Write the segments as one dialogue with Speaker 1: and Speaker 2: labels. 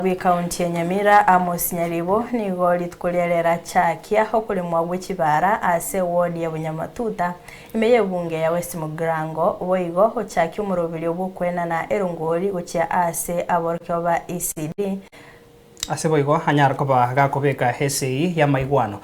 Speaker 1: Bw'Ekaunti ya Nyamira Amos Nyaribo nigo rituko ria rero achakia okoremwa gwe chibara ase eward ya Bunyamatuta ime y'ebunge ya West Mugirango boigo gochakia omoroberio bw'okoenana erongori gochia ase aborokigwa ba ECD.
Speaker 2: Ase boigo anyare koba gakobeka esegi y'amaigwano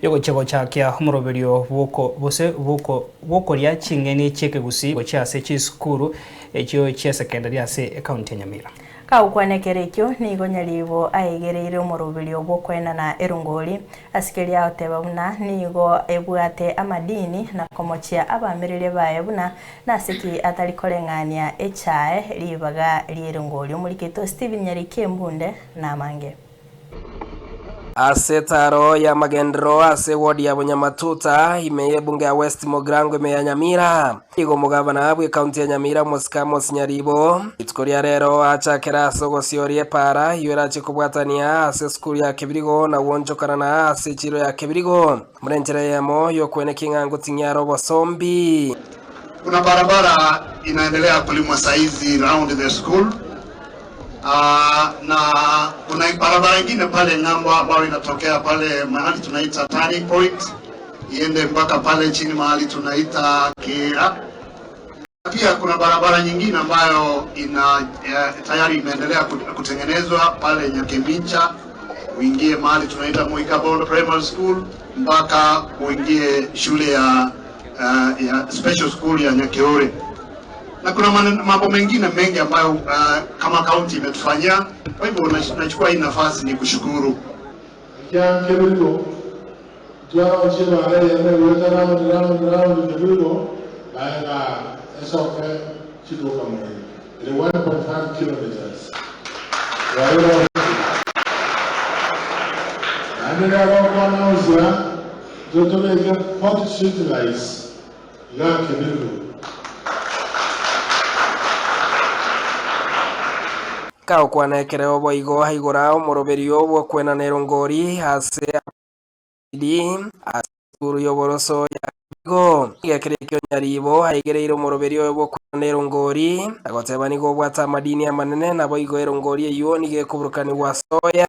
Speaker 2: y'ogochia gochakia omoroberio bw'oko bose bw'oko bw'okoria ching'eni chi'ekegusii gochia ase chisukuru echio chi'esekendari ase ekaunti ya Nyamira.
Speaker 1: Kagokwana ekero ekio, nigo Nyaribo aegereire omoroberio bw'okoenana erongori, ase keria agoteba buna nigo ebwate amadini na komochia abaamereria baye buna nase ki atari koreng'ania echae ribaga ri'erongori. Omorikito Stephen Nyariki Embunde namange.
Speaker 3: Ase etaaro y'amagenderero ase ewodi ya Bunyamatuta, ime y'ebunge ya West Mugirango ime ya Nyamira, nigo omogabana bw'ekaunti ya Nyamira omosike Amos Nyaribo, rituko ria rero achakera ase ogosioria epaara eyio erache kobwatania ase esukuru ya Kebirigo na gwonchokana na ase echiro ya Kebirigo buna enchera eyemo y'okwenekia ng'a ngoting'ia are obosombi.
Speaker 4: Kuna barabara inaendelea kulimwa saizi round the school na kuna barabara ingine pale ng'ambo ambayo inatokea pale mahali tunaita turning point iende mpaka pale chini mahali tunaita Kira. Pia kuna barabara nyingine ambayo ina tayari imeendelea kutengenezwa pale Nyakemincha uingie mahali tunaita Muikabondo Primary School mpaka uingie shule ya, ya special school ya Nyakeore na kuna mambo mengine mengi ambayo kama kaunti imetufanyia. Kwa hivyo nachukua hii nafasi ni kushukuru.
Speaker 5: Ekiagera twarochie bare eyemo egoeta round round round Kebirigo, naye esoke chiduka moino. Ere 1.5 kilometers. Yairwe naende rero okwana totobeke hot street lights iga Kebirigo.
Speaker 3: Kagokwana ekereo boigo aigora omoroberio bw'okwenana erongori ase abasiri ase esukuru y'oboroso ya Kebirigo. Nigo ekero ekio Nyaribo aigereire omoroberio oyo bw'okwenana erongori, agoteba nigo obwate amadini amanene naboigo erongori eyio nigo ekoburukanigwa soya.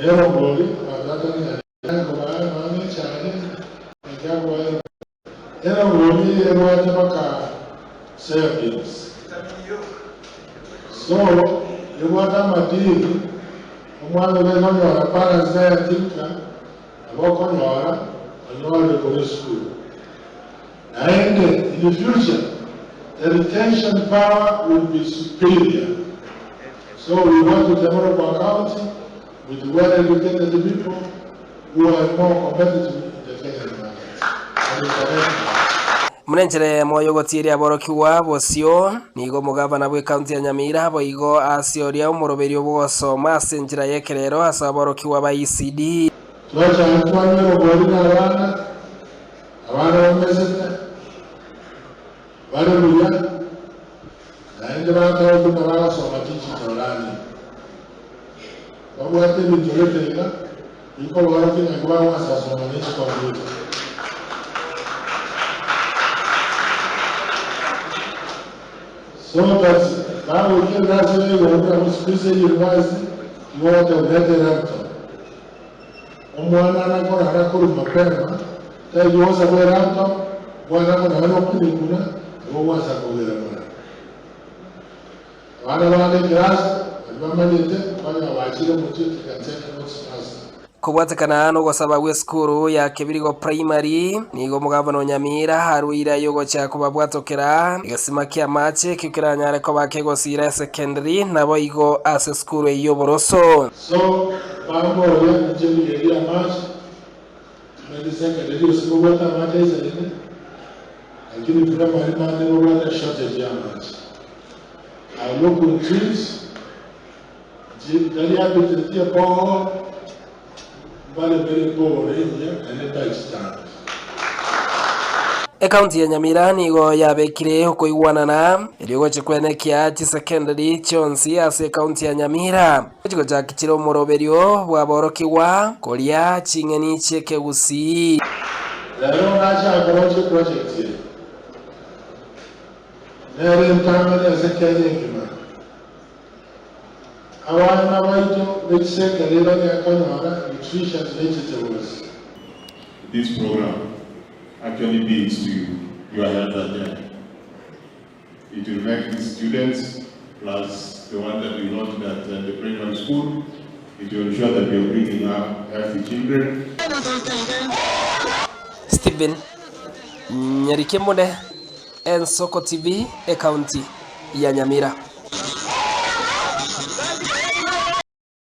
Speaker 5: Erongori eye ebwate mpaka soya beans. So ebwate amadini, omwana oria okonyora balance diet nka nabo okonyora onyorire korwa esukuru. Naende in the future the retention power will be superior. So we want to develop our county with well educated people who are more competitive in the Kenyan market and international.
Speaker 3: Buna enchera eyemo y'ogotieria aborokigwa bosio, nigo omogavana bw'ekaunti ya Nyamira boigo ase oria omoroberio bw'ogosoma ase enchera y'ekerero ase aborokigwa ba ECD.
Speaker 5: Twachaka kwanera obori na abana, abana bamesete, bare buya, naende bakaba buna bagosoma digital learning. Babwate ebinto gete iga, bikoborokia ng'a kobagwasasoma ne chikomputa. So that bagoika erasi ya igoro buna gose university, igo ogoteba leta elaptop. Omwana arakorara korwa mapema, taiyo gosaba elaptop, omwana amo nonye nokunekuna, igo ogwansa kogera mara. Abana bande ekerasi baria bamanyete konya bachire omotwe they can take notes faster.
Speaker 3: Kobwatekana nogosaba gw'esukuru ya Kebirigo Primary, nigo omogabana o Nyamira aruire ayogochia kobabwatokera egesima ki'amache ekio keranyare koba kegosiira esekendiri naboigo ase esukuru eyio y'oboroso.
Speaker 5: So bamboria inche ndigerie amache, timanyeti secondary gose mbabwate amache aisaine, lakini primary mande mbabwate shortage y'amache. I look into it, ntari abetetie boho mbaremere bohoro engiya naende mbae chitangi.
Speaker 3: Ekaunti ya Nyamira nigo yabekire okoigwanana erio gochia kwenekia chisekendari chionsi ase ekaunti ya Nyamira chigochaki chire omoroberio bw'aborokigwa koria ching'eni chi'ekegusii.
Speaker 5: Rero nachaka korochia eproject eye. Nere entang'ani ase Kenya engima. Abana baito ne chisekere banyare konyora nutritious vegetables.
Speaker 6: This program actually means to your health agenda. It will make the students plus the one that we launched at the primary school. It will ensure that we are bringing up healthy children.
Speaker 3: Stephen Nyarike Mode, Ensoko TV, Ekaunti ya Nyamira.